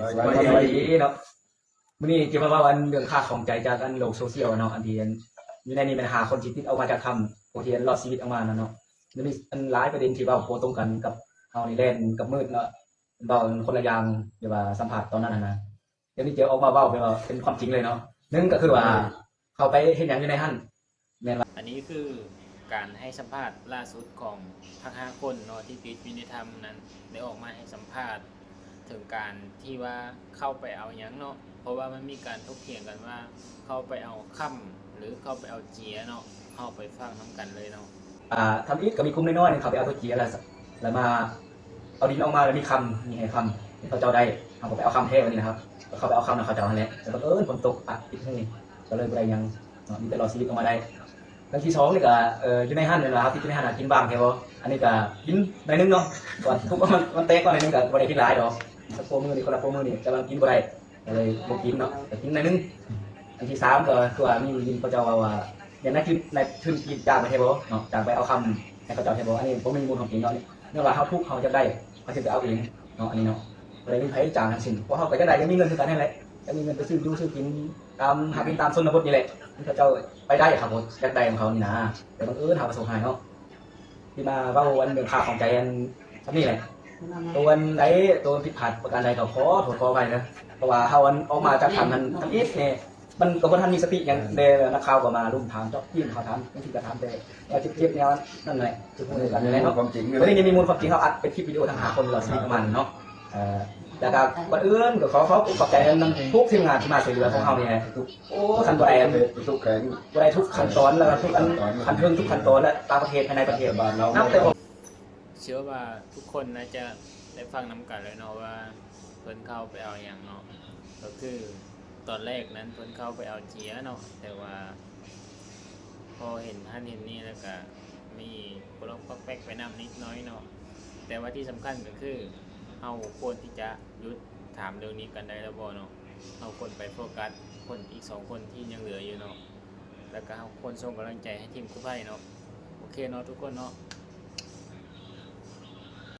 ສະບາຍດີເນາະ. ມື້ນີ້ຈະມາເວົ້າອັນເລື່ອງຄາຂອງໃຈຈາກອັນໂລກໂຊຊຽວເນາະ ອັນທີ່ອັນຢູ່ໃນນີ້ແມ່ນຫ້າຄົນທີ່ຕິດອອກມາຈາກຖ້ຳ ຜູ້ທີ່ອັນລອດຊີວິດອອກມານັ້ນເນາະ. ມັນມີອັນຫຼາຍປະເດັນທີ່ເວົ້າບໍ່ຕົງກັນກັບເຮົານີ້ ແລ່ນກັບມືດເນາະ ເວົ້າຄົນລະຢ່າງ ຫຼືວ່າສຳພາດຕອນນັ້ນຫັ້ນນະ. ດຽວນີ້ຈະອອກມາເວົ້າແບບວ່າເປັນຄວາມຈິງເລີຍເນາະ. ໜຶ່ງກໍຄືວ່າ ເຂົ້າໄປເຮັດຫຍັງຢູ່ໃນຫັ້ນ ແມ່ນວ່າ ອັນນີ້ຄືການໃຫ້ສຳພາດລ່າສຸດຂອງທັງຫ້າຄົນເນາະ ທີ່ຕິດຢູ່ໃນຖ້ຳນັ້ນ ໄດ້ອອກມາໃຫ້ສຳພາດເຖິງການທີ່ວ່າເຂົ້າໄປເອົາຫຍັງເນາະ ເພາະວ່າມັນມີການຖົກຖຽງກັນວ່າເຂົ້າໄປເອົາຄຳ ຫຼືເຂົ້າໄປເອົາເຈຍເນາະ. ເຮົາໄປຟັງນຳກັນເລີຍເນາະ. ອ່າ ທຳອິດກໍມີກຸ່ມນ້ອຍໆໜຶ່ງເຂົາໄປເອົາເຂົ້າເຈ້ຍ ແລ້ວ ແລ້ວມາເອົາດິນອອກມາ ແລ້ວມີຄຳ ມີໃຫ້ຄຳ ເຂົາເຈົ້າໄດ້ ເຮົາກໍໄປເອົາຄຳແທ້ບັດນີ້ນະ ເຮົາກໍໄປເອົາຄຳນຳເຂົາເຈົ້າຫັ້ນແຫຼະ ແຕ່ບັງເອີນຝົນຕົກປະຕິດຫູ ກໍເລີຍບໍ່ໄດ້ຫຍັງເນາະ ມີແຕ່ລອດຊີວິດອອກມາໄດ້. ອັນທີສອງນີ້ກໍ ເອີ ຢູ່ໃນຫັ້ນແມ່ນວ່າ ເຮົາຕິດຢູ່ໃນຫັ້ນ ກິນບາງແທ້ບໍ່? ອັນນີ້ກໍກິນໜ້ອຍໜຶ່ງເນາະ ກ່ອນທຸກມັນ ມັນແຕກກ່ອນໜ້ອຍໜຶ່ງ ກໍບໍ່ໄດ້ກິນຫຼາຍດອກ ສັກຄົວມື້ນີ້ ຄົນລະຄົວມື້ນີ້ ແຕ່ວ່າກິນບໍ່ໄດ້ ກໍເລີຍບໍ່ກິນເນາະ ກໍກິນໜ້ອຍໜຶ່ງ. ອັນທີສາມກໍຄືວ່າມີຍິນເຂົາເຈົ້າເວົ້າວ່າ ຢາກໄດ້ທຶນ ໄດ້ທຶນກີບຈ້າງໄປແທ້ບໍ່ເນາະ ຈ້າງໄປເອົາຄຳໃຫ້ເຂົາເຈົ້າແທ້ບໍ່? ອັນນີ້ບໍ່ມີມູນຄວາມຈິງເນາະ ຍ້ອນວ່າເຮົາທຸກ ເຮົາຢາກໄດ້ ເຮົາຈຶ່ງໄປເອົາເອງເນາະ. ອັນນີ້ເນາະ ບໍ່ໄດ້ມີໃຜຈ້າງທັງສິ້ນ ພວກເຮົາກໍຢາກໄດ້ ຢາກມີເງິນຄືກັນຫັ້ນແຫຼະ ຢາກມີເງິນໄປຊື້ຢູ່ຊື້ກິນຕາມຫາກິນຕາມຊົນນະບົດນີ້ແຫຼະ. ເຂົາເຈົ້າໄປໄດ້ ເຂົາກໍຢາກໄດ້ຂອງເຂົານີ້ນາ ແຕ່ບັງເອີນເຮົາປະສົບຮ້າຍເນາະ. ທີ່ມາເວົ້າອັນເລື່ອງຄາຂອງໃຈອັນ ສ່ຳນີ້ແຫຼະ ໂຕອັນໃດ ໂຕຜິດພາດປະການໃດກໍຂໍໂທດຂໍອະໄພເດີ ເພາະວ່າເຮົາອັນອອກມາຈາກຖ້ຳຫັ້ນ ທຳອິດນີ້ ມັນກໍບໍ່ທັນມີສະຕິຫຍັງແດ່ ນັກຂ່າວກໍມາລຸມຖາມ ເຈາະຈີ້ມເຂົາຖາມ ຈັ່ງຊີ້ກໍຖາມແຕ່ແນວເຈັບໆ ແນວນັ້ນແຫຼະ ຄືຄົນເດີກັນແຫຼະເນາະ. ຄວາມຈິງ ມື້ນີ້ມີມູນຄວາມຈິງ ເຮົາອັດເປັນຄລິບວິດີໂອທັງຫ້າຄົນ ລະສິບປະມານເນາະ. ແລ້ວກໍກ່ອນອື່ນກໍຂໍຂອບ ຂອບໃຈນຳທຸກທີມງານທີ່ມາຊ່ວຍເຫຼືອພວກເຮົານີ້ແຫຼະ ໂອ້ ຄັນບໍ່ໄດ້ອັນ ບໍ່ໄດ້ທຸກຂັ້ນຕອນ ແລ້ວກໍທຸກອັນ ຂັ້ນເທິງທຸກຂັ້ນຕອນ ແລະ ຕ່າງປະເທດ ພາຍໃນປະເທດ ນັບແຕ່ ເຊື່ອວ່າທຸກຄົນໜ້າຈະໄດ້ຟັງນຳກັນແລ້ວເນາະວ່າເພິ່ນເຂົ້າໄປເອົາຫຍັງເນາະ ກໍຄືຕອນແລກນັ້ນເພິ່ນເຂົ້າໄປເອົາເຈຍເນາະ ແຕ່ວ່າພໍເຫັນຫັ້ນເຫັນນີ້ແລ້ວກະມີປົກປັກແປັກໄປນຳນິດໜ້ອຍເນາະ. ແຕ່ວ່າທີ່ສຳຄັນກໍຄືເຮົາຄວນທີ່ຈະຢຸດຖາມເລື່ອງນີ້ກັນໄດ້ແລ້ວບໍ່ເນາະ ເຮົາຄວນໄປໂຟກັສຄົນອີກສອງຄົນທີ່ຍັງເຫຼືອຢູ່ເນາະ ແລ້ວກະເຮົາຄວນສົ່ງກຳລັງໃຈໃຫ້ທີມກູ້ໄພເນາະ. ໂອເຄເນາະທຸກຄົນເນາະ.